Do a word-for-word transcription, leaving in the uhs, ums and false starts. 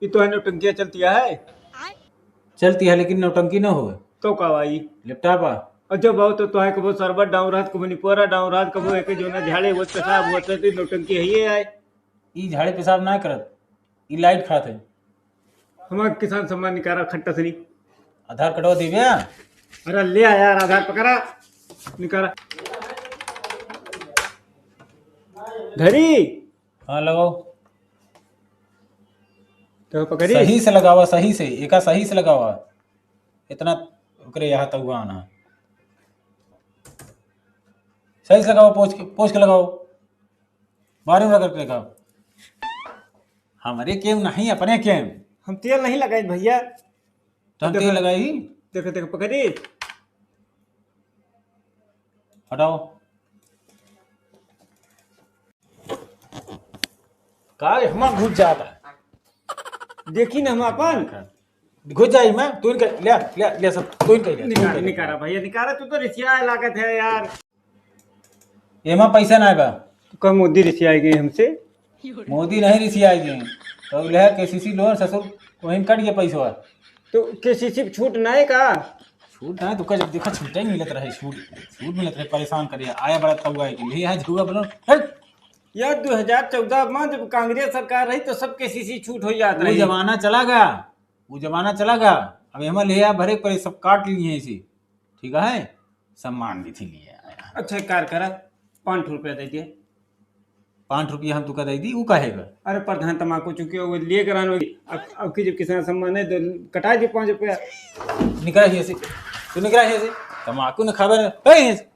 ये तो है नौटंकिया चलती है। चलती है, लेकिन नौटंकी न हो। तो का भाई? लैपटॉप आ। अच्छा, बहुत तो तोहे कबो शरबत डाउन रात, कबो निपोरा डाउन रात, कबो एक जोना झाड़े, वो पेशाब होते तो नौटंकी है ये आए। ई झाड़े पेशाब ना करत, ई लाइट खात है। हमार किसान सम्मान निकारा खट्टा सनी। आधार कार्डवा देबे? अरे ले आ यार, आधार पकड़ा, निकारा। धरी। हाँ, लगाओ। तो पकड़ी? सही से लगावा, सही से, एका सही से लगावा। इतना ओकरे यहाँ तक हुआ ना। सही से लगाओ, पोंछ के, पोंछ के लगाओ। बाहर में रगड़ के लगाओ। हमरे केम नहीं, अपने केम। हम तेल नहीं लगाई भैया। तो हम देखो, तेल लगाई ही। देखो, देखो, पकड़ी। हटाओ। का हमार घुस जाता है? देखी ना हम अपन। घुस जाई मैं, तू इनका ले, ले, ले सब, तू इनका ले, तू इनका निकारा, ले। निकारा भैया, निकारा, तू तो रिसिया लागत है यार। एमा पैसा ना बा। तो का मोदी रिसिया गए हमसे? मोदी नहीं रिसिया गए, तो ले केसीसी लोन ससुर वहीं कट गया पैसा। तो केसीसी पे छूट ना है का? छूट ना है, तो का जब देखा छूटे ही मिलत रहे, छूट, छूट मिलत रहे, परेशान करे, आया बड़ा तौआ है कि ले आ झुआ बनो, हट। यार, दो हज़ार चौदह में जब कांग्रेस सरकार रही तो सब केसीसी छूट हो जात वो रही। जमाना चला गया, वो जमाना चला गया। अब एमा ले आ भरे परे सब काट लिए इसे, ठीक है, सम्मान निधि लिए आया। अच्छा, एक कार करा, पाँच ठो रुपया दे दिए। पाँच रुपया हम तुका दे दी, वो काहे बा? अरे प्रधान, तमाकू चूंकि वो लिए करान होगी, अब, अब की जब किसान सम्मान है तो कटा दे पाँच रुपया। निकरा हिया से, तू निकरा हिया से, तमाकू न खावे न, ए, हिया से।